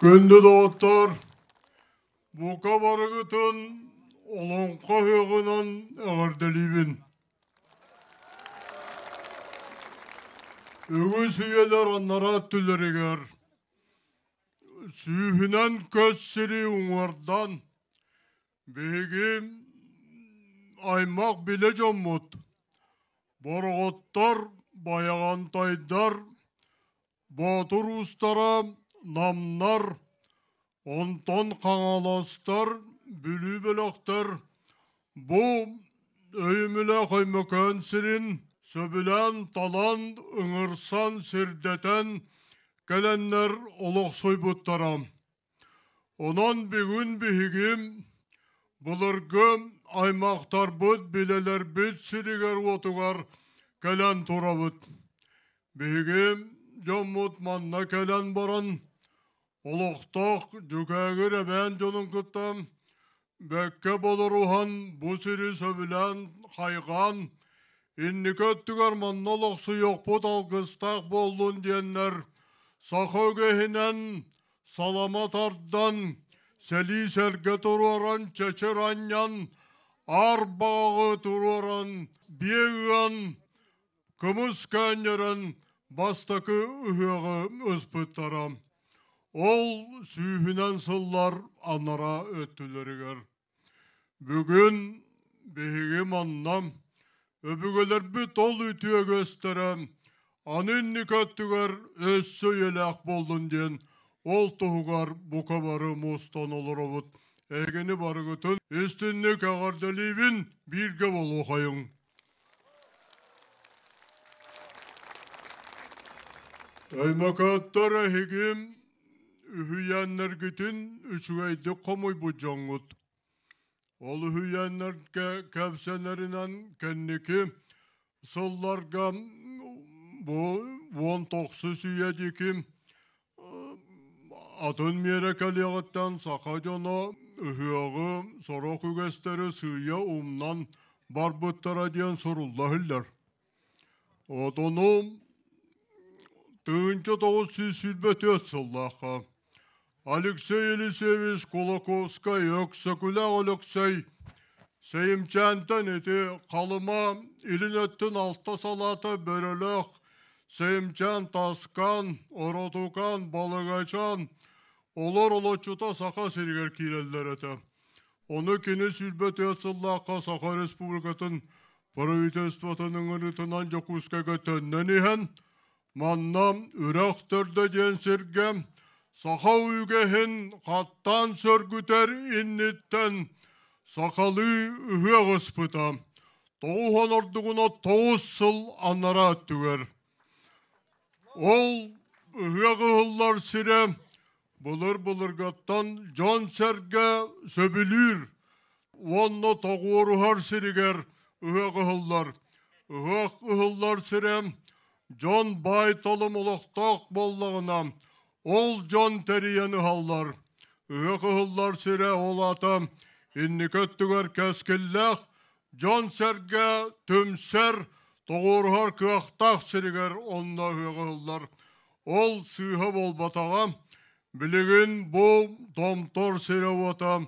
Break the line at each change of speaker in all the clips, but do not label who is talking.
Күндү доҕоттор, бука барыгытын Олоҥхо ыһыаҕынан эҕэрдэлиибин. Үгүс үйэлэр анараа өттүлэригэр сүүһүнэн көс сири уҥуордаан биһиги аймах билэ дьоммут Бороҕоттор, Байаҕантайдар, Боотур уустара, Намнар, онтон Хаҥаластар, Бүлүү бөлөхтөр бу өйүмүлээх Өймөкөөн сирин сөбүлээн талан, ыҥырсан, сирдэтэн кэлэннэр олохсуйбуттара. Онон бүгүн биһиги былыргы аймахтарбыт, билэлэрбит сиригэр-уотугар кэлэн турабыт. Биһиги дьоммут манна кэлэн баран олохтоох дьүкээгир эбээн дьонун кытта бэккэ бодоруһан бу сири сөбүлээн хайҕаан инники өттүгэр манна олохсуйуохпут алгыстаах буоллун диэннэр саха үгэһинэн салама тардан, сэлии сэргэ туруоран, чэчир анньан, аар баҕаҕы туруоран, биэ ыан, кымыс көөнньөрөн бастакы ыһыаҕы ыспыттара. Ол сүүһүнэн сыллар анараа өттүлэригэр. Бүгүн биһиги манна өбүгэлэрбит ол үтүө үгэстэрэ аны инники өттүгэр өссө үйэлээх буоллун диэн ол туһугар бука бары мустан олоробут. Эһигини барыгытын истинник эҕэрдэлиибин, бииргэ буолуохайыҥ. Өймөкөөттөр эһиги үһүйээннэргитин үчүгэйдик хомуйбут дьоҥҥут. Ол үһүйээннэргэ кэпсэнэринэн кэнники сылларга бу 19 үйэ диэки атын миэрэ кэлиэҕиттэн саха дьоно ыһыаҕы, сорох үгэстэри сыыйа умнан барбыттара диэн сурулла иһиллэр. Отону 1924 сыллаахха Алексей Елисеевич Кулаковскай Өксөкүлээх Өлөксөй Сэйимчээнтэн ити Халыма илин өттүн алта салаата Бөрөлөөх, Сэйимчээн Таскан, Оротукан, Балыгачаан олор олоччута Саха сиригэр киирэллэр этэ. Ону кини 24 сыллаахха Саха Республикатын правительствотын ыҥырыытынан Дьокуускайга төннөн иһэн Манна Үрэх Төрдө диэн сиргэ саха үгэһин хаттаан сөргүтэр инниттэн сахалыы ыһыах ыспыта. 90 ордугуна 9 сыл анараа өттүгэр. Ол ыһыах ыһыллар сирэ былыр-былыргаттан дьон-сэргэ сөбүлүүр уонна тоҕуоруһар сиригэр ыһыах ыһыллар. Ыһыах ыһыллар сирэ дьон баай-талым олохтоох буоллаҕына, ол дьон тэрийэн ыһаллар. Ыһыах ыһыллар сирэ ол аата инники өттүгэр кэскиллээх дьон-сэргэ түмсэр, тоҕуоруһар кыахтаах сиригэр онно ыһыах ыһыллар. Ол сыыһа буолбатаҕа. Билигин бу Томтор сирэ-уота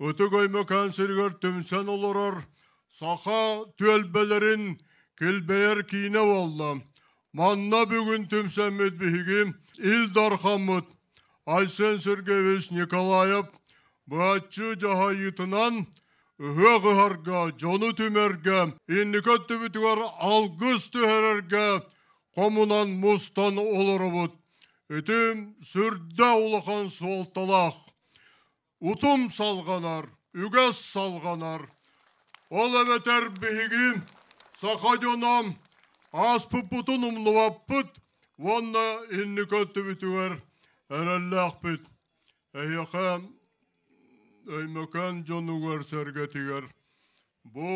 Ытык Өймөкөөн сиригэр түмсэн олорор саха түөлбэлэрин килбэйэр киинэ буолла. Манна бүгүн түмсэммит биһиги Ил Дархаммыт Айсен Сергеевич Николаев быһаччы дьаһайыытынан ыһыах ыһарга, дьону түмэргэ, инники өттүбүтүгэр алгыс түһэрэргэ хомунан мустан олоробут. Ити сүрдээх улахан суолталаах. Утум салҕанар, үгэс салҕанар. Ол эбэтэр биһиги саха дьоно ааспыппытын умнубаппыт уонна инники өттүбүтүгэр эрэллээхпит. Эһиэхэ Өймөкөөн дьонугар-сэргэтигэр бу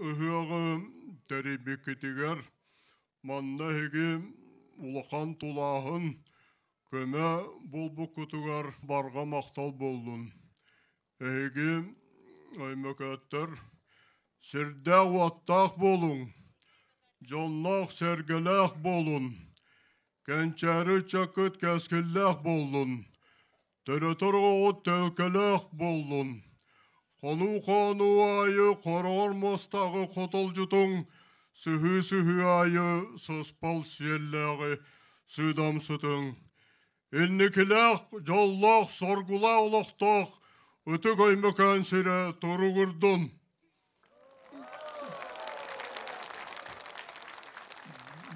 ыһыаҕы тэрийбиккитигэр манна эһиги улахан тулааһын көмө булбуккутугар барҕа махтал буоллун. Эһиги Өймөкөөттөр сирдээх-уоттаах буолуҥ, дьонноох-сэргэлээх буолун, кэнчээри ыччаккыт кэскиллээх буоллун. Төрөтөр оҕоҕут төлкөлөөх буоллун. Хонуу-хоонуу аайы хороҕор муостааҕы хотолдьутуҥ, сыһыы-сыһыы аайы сыспал сиэллээҕи сыыдам сытыҥ. Инникилээх, дьоллоох, соргулаах олохтоох Ытык Өймөкөөн сирэ туругурдун!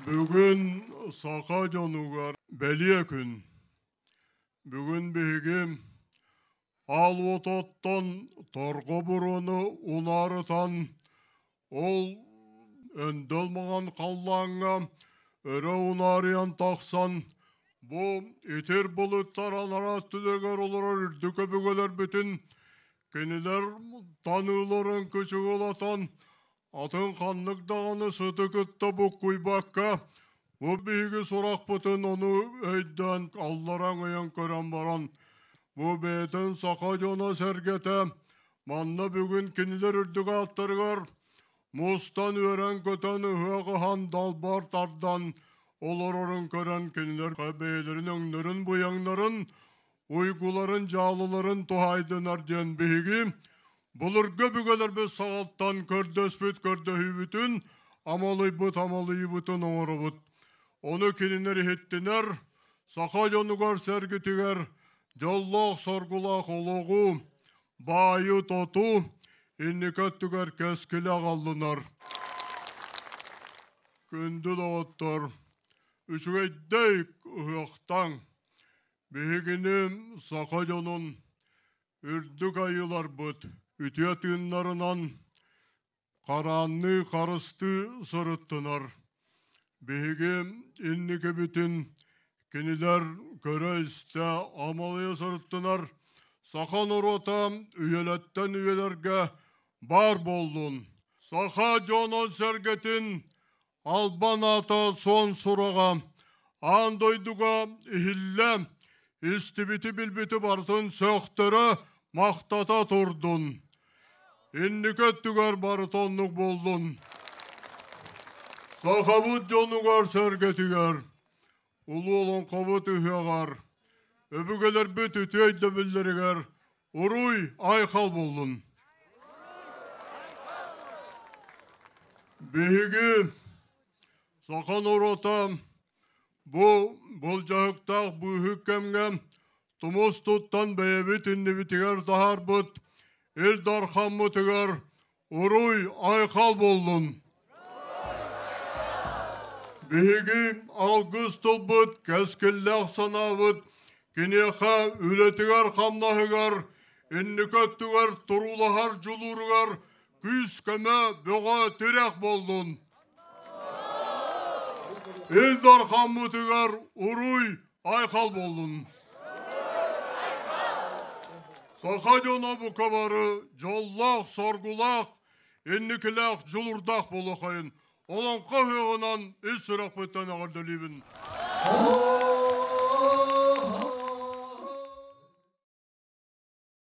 Бүгүн саха дьонугар бэлиэ күн. Бүгүн биһиги аал уотуттан торҕо буруону унаарытан, ол өндөл маҥан халлааҥҥа өрө унаарыйан тахсан, бу итир былыттар анараа өттүлэригэр олорор үрдүк өбүгэлэрбитин кинилэр таныыларын кычыгылатан, атын ханнык даҕаны сыты кытта буккуйбакка, бу биһиги сурахпытын ону өйдөөн аллара өҥөйөн көрөн баран, бу бэйэтин саха дьоно-сэргэтэ манна бүгүн кинилэр үрдүк ааттарыгар мустан үөрэн-көтөн ыһыах ыһан далбар тардан олорорун көрөн кинилэр бэйэлэрин өҥнөрүн быйаҥнарын уйгуларын дьаалыларын туһаайдынар диэн биһиги былыргы өбүгэлэрбит саҕаттан көрдөспүт көрдөһүүбүтүн амалыйбыт амалыйыбытын оҥоробут. Ону кинилэр иһиттинэр, саха дьонугар-сэргитигэр дьоллоох-соргулаах олоҕу, баайы-тоту инники өттүгэр кэскили аҕаллынар. Күндү доҕоттор, үчүгэйдик ыһыахтаҥ! Биһигини саха дьонун үрдүк айыыларбыт үтүө тыыннарынан хараанныы харыстыы сырыттынар. Биһиги инникибитин кинилэр көрө-истэ амалыйа сырыттынар. Саха норуота үйэлэттэн үйэлэргэ баар буоллун. Саха дьонун-сэргэтин албан аата суон сураҕа аан дойдуга иһиллэ, истибити-билбити барытын сөхтөрө, махтата турдун. Инники өттүгэр барыта оннук буоллун. Сахабыт дьонугар-сэргэтигэр, улуу олоҥхобут ыһыаҕар, өбүгэлэрбит үтүө өйдөбүллэригэр уруй айхал буоллун! Биһиги саха норуота бу былдьаһыктаах быыһык кэмҥэ тумус туттан бэйэбит иннибитигэр таһаарбыт Ил Дархаммытыгар уруй айхал буоллун! Биһиги алгыс тылбыт, кэскиллээх санаабыт киниэхэ үлэтигэр-хамнаһыгар, инники өттүгэр туруулаһар дьулууругар күүс-көмө бөҕө тирэх буоллун! Ил Дархаммытыгар уруй айхал буоллун! Саха дьоно бука бары дьоллоох, соргулаах, инникилээх, дьулурдаах буолуохайын олоҥхо ыһыаҕынан ис сүрэхпиттэн эҕэрдэлиибин.